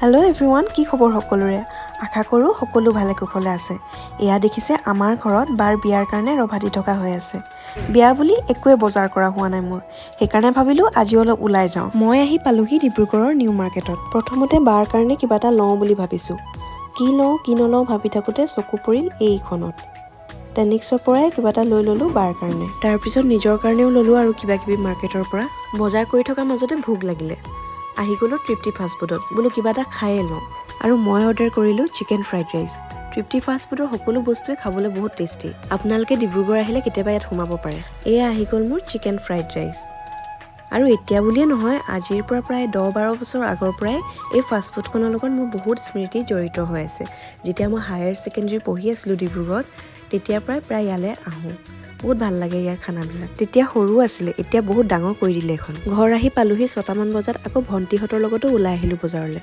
Hello' everyone, কি খবৰ সকলোৰে? আশা কৰোঁ সকলো ভালে কুশলে আছে। এয়া দেখিছে, আমাৰ ঘৰত বাৰ বিয়াৰ কাৰণে ৰভা দি থকা হৈ আছে। বিয়া বুলি একোৱে বজাৰ কৰা হোৱা নাই মোৰ। সেইকাৰণে ভাবিলোঁ আজি অলপ ওলাই যাওঁ। মই আহি পালোহি ডিব্ৰুগড়ৰ নিউ মাৰ্কেটত। প্ৰথমতে বাৰ কাৰণে কিবা এটা লওঁ বুলি ভাবিছোঁ। কি লওঁ, কি নলওঁ ভাবি থাকোঁতে চকু পৰিল এইখনত। টেনিক্সৰ পৰাই কিবা এটা লৈ ল'লোঁ বাৰ কাৰণে। তাৰপিছত নিজৰ কাৰণেও ল'লোঁ আৰু কিবা কিবি মাৰ্কেটৰ পৰা। বজাৰ কৰি থকাৰ মাজতে ভোক লাগিলে। আহি গ'লোঁ তৃপ্তি ফাষ্টফুডত। বোলো কিবা এটা খায়ে লওঁ। আৰু মই অৰ্ডাৰ কৰিলোঁ চিকেন ফ্ৰাইড ৰাইচ। তৃপ্তি ফাষ্টফুডৰ সকলো বস্তুৱে খাবলৈ বহুত টেষ্টি। আপোনালোকে ডিব্ৰুগড় আহিলে কেতিয়াবা ইয়াত সোমাব পাৰে। এয়া আহি গ'ল মোৰ চিকেন ফ্ৰাইড ৰাইচ। আৰু এতিয়া বুলিয়ে নহয়, আজিৰ পৰা প্ৰায় 10-12 বছৰ আগৰ পৰাই এই ফাষ্টফুডখনৰ লগত মোৰ বহুত স্মৃতি জড়িত হৈ আছে। যেতিয়া মই হায়াৰ ছেকেণ্ডেৰী পঢ়ি আছিলোঁ ডিব্ৰুগড়ত, তেতিয়াৰ পৰাই প্ৰায় ইয়ালৈ আহোঁ। বহুত ভাল লাগে ইয়াৰ খানাবিলাক। তেতিয়া সৰু আছিলে, এতিয়া বহুত ডাঙৰ কৰি দিলে এখন। ঘৰ আহি পালোহি 6টামান বজাত। আকৌ ভণ্টিহঁতৰ লগতো ওলাই আহিলোঁ বজাৰলৈ।